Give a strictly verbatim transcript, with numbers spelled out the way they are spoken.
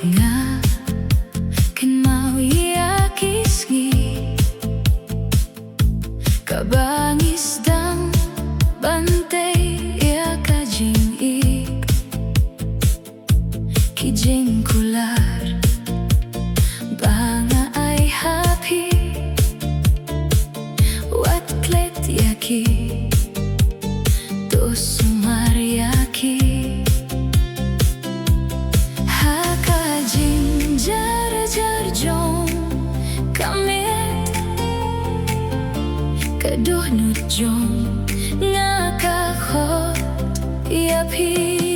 Nga kynmaw ïa ki sngi kaba ngi sdang ban tei ïa ka jingïeit, ki jingkular ba nga ai ha phi. Wat klet ïa ki, to sumar ïa ki. Ha ka jingjarjar jong ka miet, ka dohnud jong nga ka khot ïa phi.